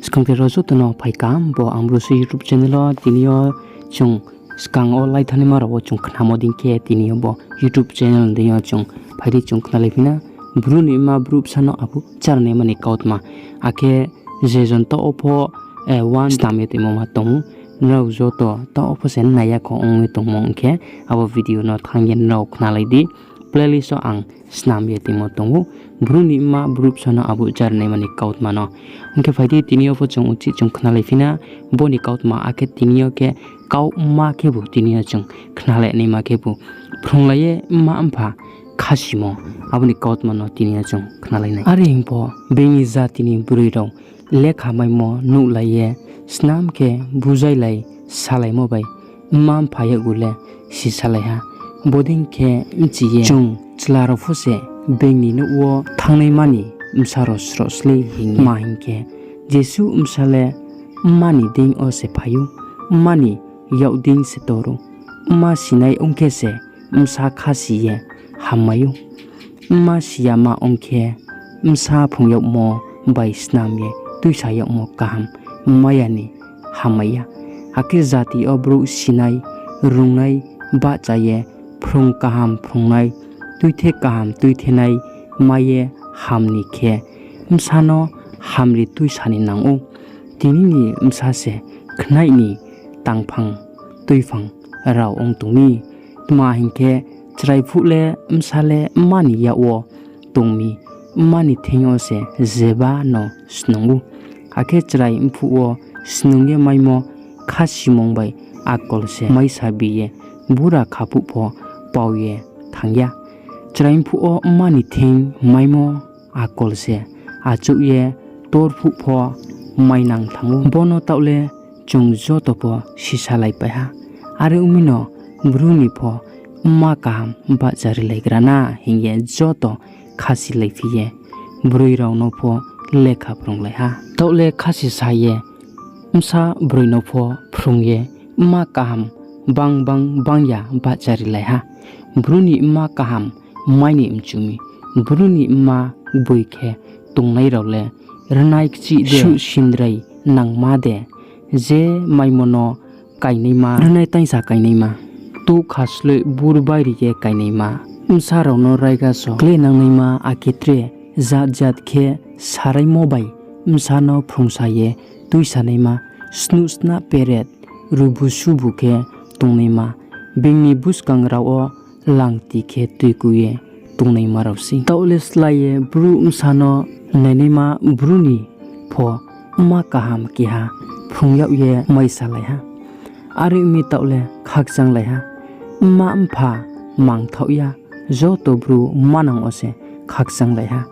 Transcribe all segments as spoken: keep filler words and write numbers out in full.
Skang te rao joto no phai kaham bo Ang Bru Soi YouTube channel wo. Tini yo chung skang wo lai thanaima rao wo chung khnamo dei khe tini yo bo YouTube channel ni deing yo chung phai di chung khnalai phi na. Bru ni mma bru bsa no abo chárnaima ni kautma. Akhe je jon taoh wo pho, eh, one snam ye tongmo ma tong ou. Nrao joto taoh wo pho se nai ya kho ong ye tongmo ong khe abo video no thanng ye nrao khnalai di. Playlist wo ang snam ye tongmo tong ou. Bru ni mma bru bsa no abo chárnaima ni kautma no. Ong khe phai di tini yo pho chung uchih chung khnalai phi na bo ni kautma, akhe tini yo khe kau mma khebu tini yo chung khnalai naima khebu phrunglai ye mma mpha khasimo abo ni kautma no tini yo chung khnalai nai. Are hing pho being ni jati ni broi rao lekha maimo nuhlai ye snam khe bujailai salaimo bai mma mpha yakgu le sisalai ha. Bodei khe bchi ye chung chla rao pho se being ni nouh wo thanngnaima ni bsa rao sroh slei hing ye. Tma hing khe, jesuh bsa le mma ni deing yo se phai ou, mma ni yak deing se tor ou. Mma sinai ong khe se bsa khasi ye hammai ou. Mma si yama ong khe, bsa phrung yagmo bai snam ye tuisa yagmo kaham mai ya ni hammai ya. Akhe jati yo brouh sinai, rungnai, bahcha ye phrung kaham phrungnai, tuithe kaham tuithenai mai ye ham ni khe, bsa no hamri tuisa ni nang ou. Tini ni bsa se khnaih ni tangphang tuiphang rao ong tong mi. Tma hing khe, chrai phuh le bsa le mma ni yak wo tong mi, mma ni thing yo se jeba no snung ou. Akhe chrai mphuh wo snung ye maimo khasimung bai akol se maisabi ye bura khaphuh pho pau ye thanng ya. Chrai mphuh wo mma ni thing maimo akol se achouh ye tor phuh pho mainang thanng ou. Bo no taoh le chung joto pho sisalaipai ha. Are ong mi no, bru ni pho mma kaham bahcharilaigra na hing ye joto khasilaiphi ye broi rao no pho lekha phrunglai ha. Taoh le khasisa ye bsa broi no pho phrung ye mma kaham bang bang bang ya bahcharilai ha. Bru ni mma kaham mai ni mchu mi, bru ni mma gboi khe tongnai rao le rnai kchih de, suh sindrai nangma de, je maimo no kainaima, rnai taingsa kainaima, tuh khasloih bur bairi ye kainaima, bsa rao no raiga so kle nangnaima, akhe tre jat jat khe saraimo bai bsa no phrungsa ye tuisanaima, snuh snah peret rubu subu khe tongnaima, being ni buskang rao wo langti khe tuiku ye tongnaima rao sei. Taoh le slái ye bru bsa no nainaima bru ni pho mma kaham keha phrung yag ye maisalai ha. Are ong mi taoh le khakchanglai ha. Mma mpha mangthaoh ya, joto bru manang wo se khakchanglai ha.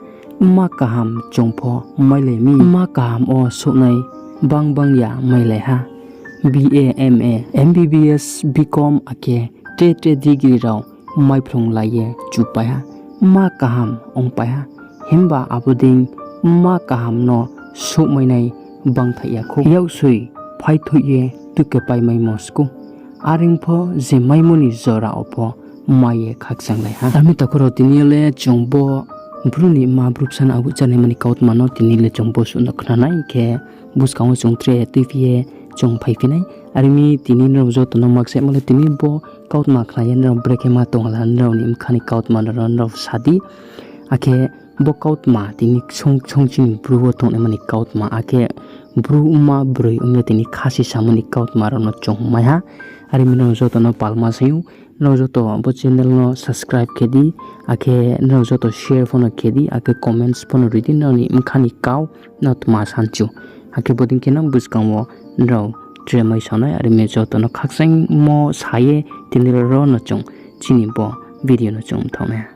Mma kaham chung pho mailai mi, mma kaham wo souhnai bang bang ya mailai ha. B A, M A, M B B S, B Com akhe tre tre degree rao maiphrunglai ye chupai ha. Mma kaham ongpai ha. Himba abo dei mma kaham no souhmainai bangthaih ya khou. Yaksoi phaithoih ye tuikepai maimo skou. Are ong pho je maimo ni jora wo pho mai ye khakchanglai ha. Ami takhu rao, tini yo le chung bo bru ni mma bru bsa no abo chárnaima ni kautma no tini le chung bo suh no khna nai khe, buskang wo chung tre tuiphi ye chung phaiphi nai. Are ong mi tini nrao joto no maksaimo le tini bo kautma khna ye nrao brekhe ma tong hala, nrao ni bkha ni kautma rao no nrao sa di. Akhe bo kautma tini ksung ksung chini bru wo tongnaima ni kautma, akhe bru mma broi ong ye tini khasisamo ni kautma rao no chung mai ha. Are ong mi nrao joto no palma sai ou, nrao joto bo channel no subscribe khe di, akhe nrao joto share pho no khe di, akhe comments pho no ri di, nrao ni bkha ni kau no tma sanchu. Akhe bodei khe no buskang wo nrao tre mai sa nai. Are ong mi joto no khakchangmo sa ye tini rao no chung chini bo video no chung mthang nai.